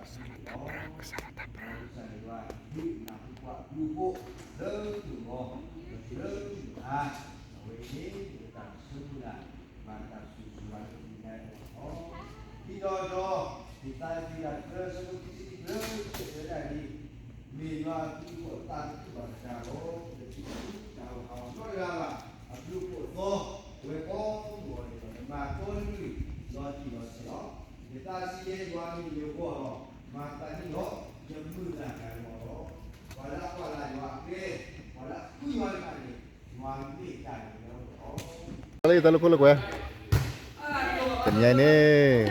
ကစၢ်လီၤတၢ်ပြၢ, ကစၢ်လီၤတၢ်ပြၢ, လၢမုၢ်အါ, အဝဲန့ၣ် တၢ်ဆိကမိၣ်ဒၣ် ဘၣ်တၢ်ဆိၣ်ဂ့ၤဆိၣ်ဝါလၢပမူဒါအဂီၢ်လီၤ. ဒ်သိးဒီး ယသးသ့ၣ်တဖၣ် ဆၢဖိခံဆံတၢ ဆၢဒၣ်န့ၣ် မ့ၢ်ယွၤအဘျုးအဖှိၣ်အသးတဖုဘၣ်တၢ်လီၤ. တထံၣ်တၢ်ဟးဂီၤနီတဂၤဘၣ်, အဘျုးအဖှိၣ်အသီ ဝဲကိးဂီၤန့ၣ်ဒီး နမၤတီနုၢ်လီၤတံၢ်လီၤဆဲးလီၤ. ယသးစံးယဲယွၤမ့ၢ်ယိၤကီၢ်လီၤ, မၤသးဒ်လီၤ, ယမုၢ်လၢ်တၢ်လီၤလီၤ. ပှၤလၢအကွၢ်လၢယွၤအကျဲ, ပှၤလၢအဃုယွၤတဖၣ်န့ၣ် ယွၤမ့ၢ်တၢ်န့ၣ်လီၤ. လၢယတၢ်လၢခိၣ်လၢကွဲ, တနံၤအံၤန့ၣ်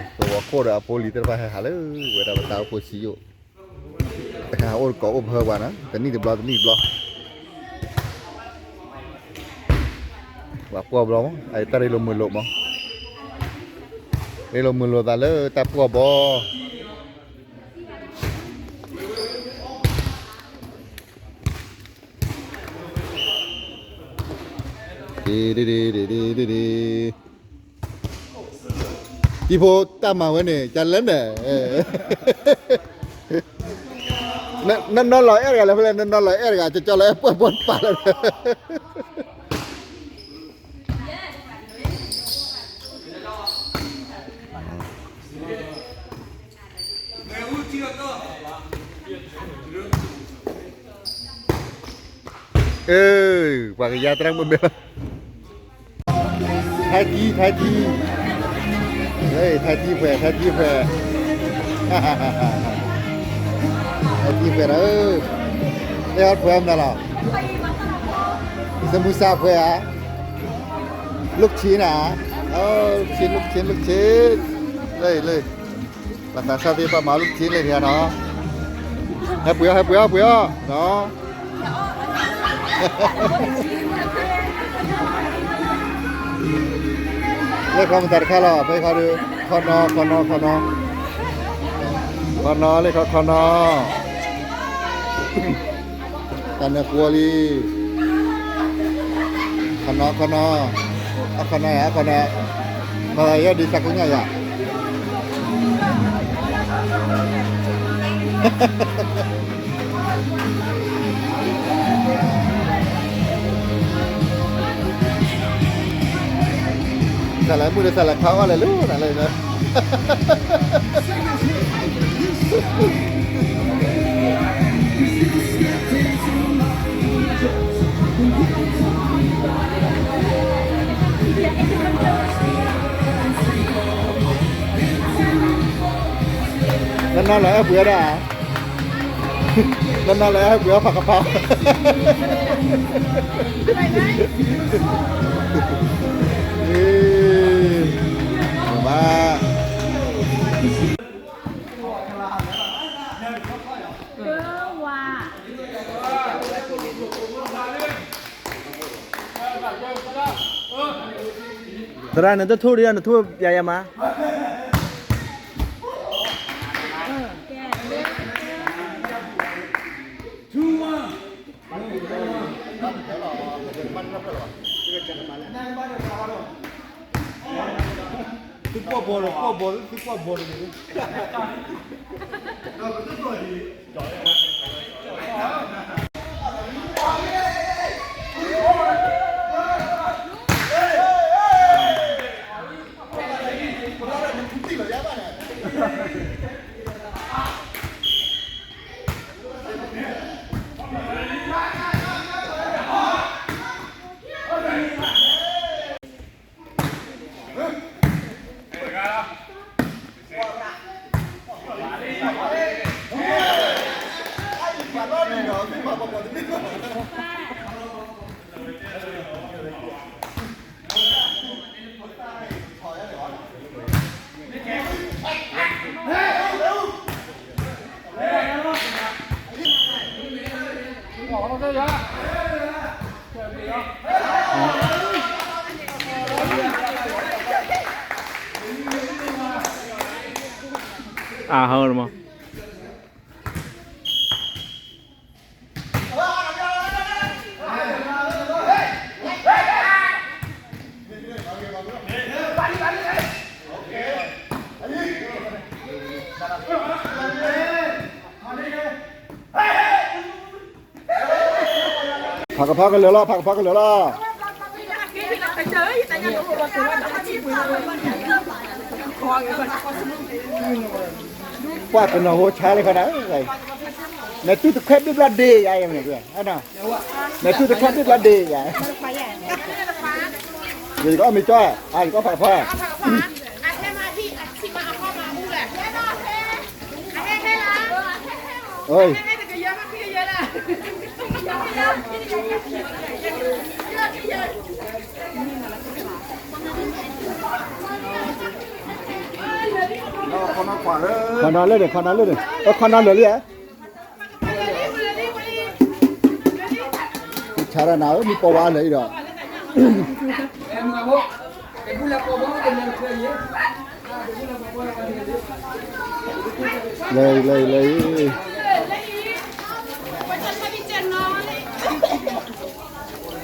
ပဝီၤခိၣ်ဒီးအဖိလံၤသ့ၣ်တဖၣ်ဟဲဟးလၢ ဝဲဒၣ်ပတၢ်အိၣ်ဖှိၣ်ဆံးယိာ်, တဟးအိၣ်တကိးအိၣ်ဖၢပှၤနီၤ, တနံၣ်တဘျီ တနံၣ်တဘျီ ပှၤပှီၢ်ဘျီမး, အတၢ်ရ့လိာ်မုာ်လိာ်မး, ရ့လိာ်မုာ်လိာ်သးလၢတၢ်ပှီၢ်ဘီ တံၤဖိတၢ်မၤဝဲန့ၣ် ကလဲၣ်န့ၣ်, နနီၢ်လီၤအဲၣ်တဂၤလၢဖဲလဲၣ်, နနီၢ်လီၤအဲၣ်တဂၤ ကကၠီလီၤအဲၣ်ပှဲၤပှဲၤပာ်လၢ အၢ ပှၤကယါတရၣ်မုၣ်မဲာ်လီၤ, ထါကံ ထါကံ, ထါကံဖှဲး ထါကံဖှဲး, ထါကံဖှဲးဒီး, အဲၣ်ဟီၣ်ဖှဲးမနုၤလီၤ, သမူစၢ်ဖှဲးဧါ, လုၢ်ခ့နၤ, လုၢ်ခ့ လုၢ်ခ့ လုၢ်ခ့, လၢ လၢ ပှၤသးစၢ်သ့ၣ်တဖၣ်မၤ လုၢ်ခ့လၢတဂၤနီၤ, ဟဲပှ့ၤအီၤ ဟဲပှ့ၤအီၤ ပှ့ၤအီၤနီၤ, လၢခီမတၤတခါလီၤ ဖဲခီဒီး, ခီနီၤ ခီနီၤ ခီနီၤ, ခီနီၤ လၢခီ ခီနီၤ တၢ်နၢၤကွီလံ, ခီနီၤ ခီနီၤ, အခီနီၤယၤ အခီနီၤ, မၤယဲဒ်သးကိညါယၤ, စးလဲၤမုၢ်ဒီး စးလဲၤခါအီၣ်လဲၤလၢနၤလၢ နနီၢ်လီၤအဲၣ်ပှ့ၤအီၤဒၣ်, နနီၢ်လီၤအဲၣ်ပှ့ၤအီၤဖးကဖး, ဘၣ် သရၣ် နတထိၣ်ဒံး နထိၣ်ပျဲယၤမး. သုကွၢ်ဘီဒီး ကွၢ်ဘီ သုကွၢ်ဘီဒီး အဟါမး Okay. ဖးကဖီကလၢာ်လီၤ, ဖးကဖီကလၢာ်လီၤ. ပှၤကနီၤဟိဆါလၢခီဒၣ်, နတူၢ်တခွဲးဘ့ၣ်ဘျီဒ့ယါ, နတူၢ်တခွဲးဘ့ၣ်ဘျီဒ့ယါ, ယကအီၣ်မ့ၤကၠီ, ယကအီၣ်ဖးကဖီ. ခီနီလၢန့ၣ်, ခီနီလၢန့ၣ်, ခီနီလၢာ်လံဧါ. ဆါဒၣ်နၤဧၢ, မ့ၢ်ပိာ်ဝဲအလၢာ်အံၤဒီး လဲၤအံၤ, လဲၤအံၤ, လဲၤအံၤ. အိၣ်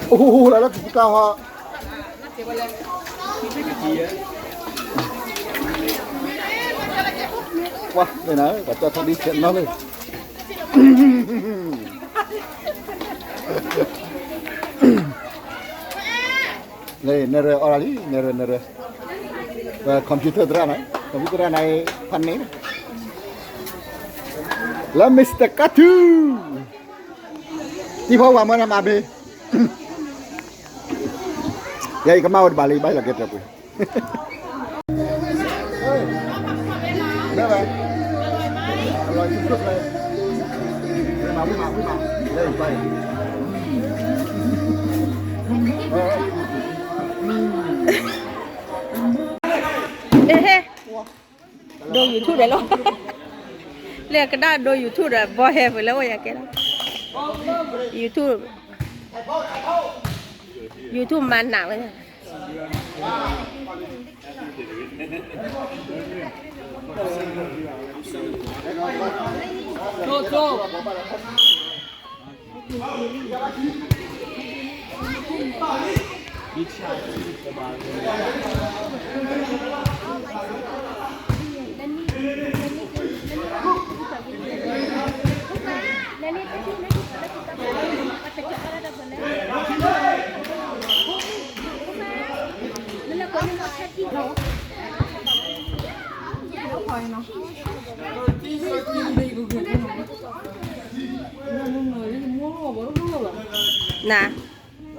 ဟူဟူလၢလၢကစံးကျါဟီ, ပှၤန့ၣ်နၤ, ပှၤကၠီထီၣ်ဒ်ဆဲးနီၣ်လၢ လၢ နဲၣ်ရွဲၣ်အီၣ်ဒၣ်လံ, နဲၣ်ရွဲၣ်, နဲၣ်ရွဲၣ်, ဝဲ computer သရၣ်န့ၣ်, computer သရၣ်န့ၣ်, ဖးန့ၣ်, လၢ Mister ကါထူ, တံၤဖီဝဲမၢနမၤဘ့ၣ်, ယၤအံၤကမၣ်ဝဲတဘၣ်လံ, ဘၣ်လီၤကဲတၢ်ပှ့ၤ ဒိ YouTube ဒီးလီၤ, လၢကဒါဒိ YouTube ဒီး ဘီဟဲဖဲလၢအိၣ်ယၤကဲလီၤ, YouTube, YouTube မၤနးဝဲ နၤ,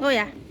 အိၣ်ယၤ.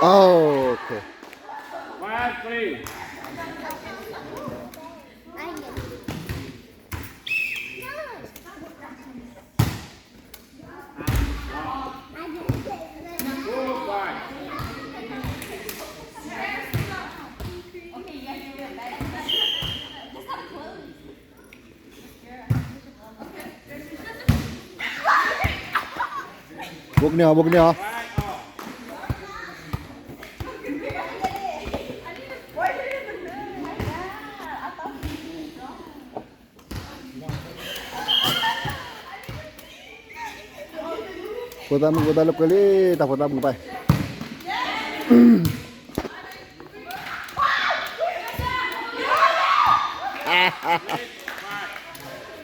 Okay. Five, three. ဘိကန့ၢ်အီၤ, ဘိကန့ၢ်အီၤ. ဖိသၣ်မုၣ်ဖိသၣ်လၢကွဲလံ, တၢ်ဖိသၣ်မုၣ်ဘၣ်.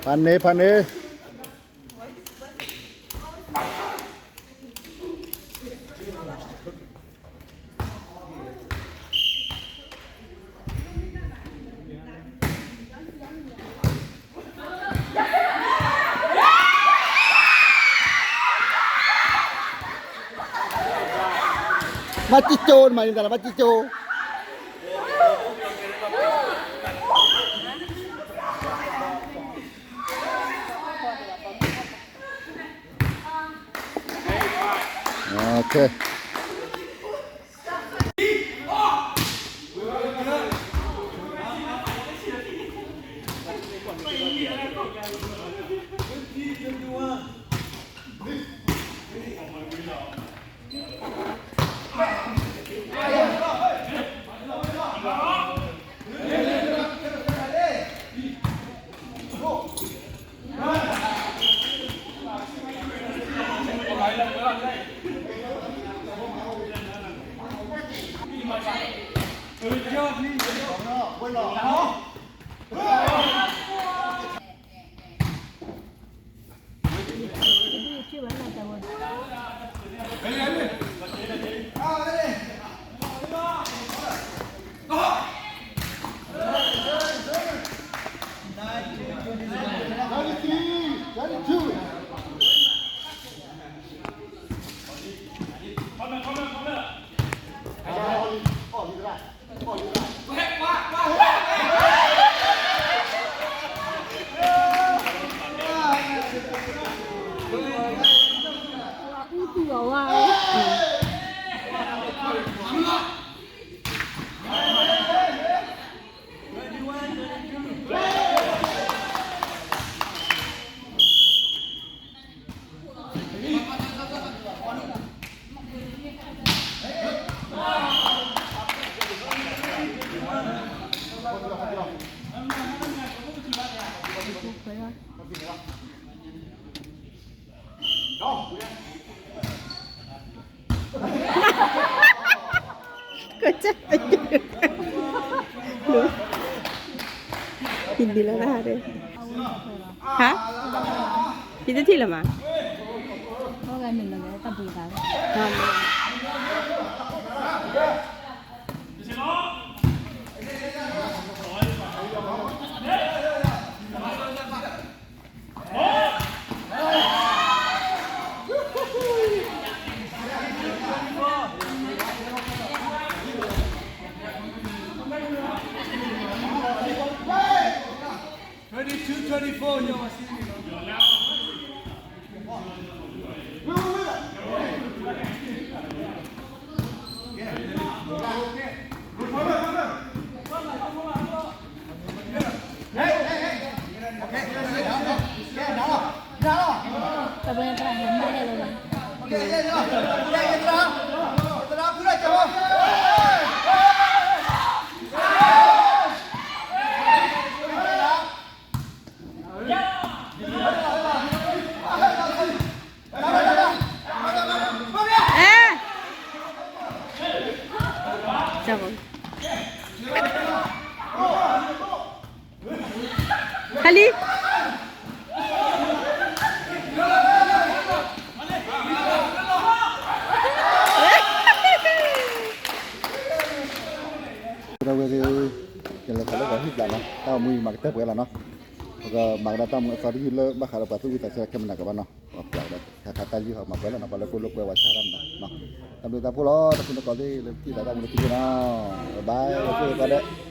ဖးန့ၢ်, ဖးန့ၢ်. ဘၣ်စံၣ်ကၠိ, နမၤယတၢ်လၢဘၣ်စံၣ်ကၠိ. ကစၢ်, ဟါ, ယတထံၣ်လၢၤမး. Twenty-two twenty-four, yo. Hali. Where, ကလဲၤခးလၢပှၤဟံၣ်ဘျးနီၤ, တၢ်အိၣ်မူအံၤမၤကတၢၢ်ပှဲၤလီၤနီၤ. ပကမၤကဒါတၢ်မူအသီတယုၢ်လၢဘၣ်ဃးဒီးပှၤသူၣ်ဝံသးဆၢခဲမနၤကဘၣ်နီၤ. ပှၤပျးဒီးခါခါတၢ်ယုၢ်ဟီမၤပှဲၤလီၤနီၤ, ပှၤလၢကိၣ်လိာ်ကွဲဝဲဆါတၢ်မနၤနီၤ. တၢ်ဘျုးတၢ်ဖှိၣ်လီၤ, တၢ်ဖှိၣ်န့ၢ်ကီးသ့ၣ်လၢပထံၣ်သးတၢ်မူလၢခံသ့ၣ်နီၤ. Bye bye, ပှၤကိၣ်လိာ်ကွဲဒီး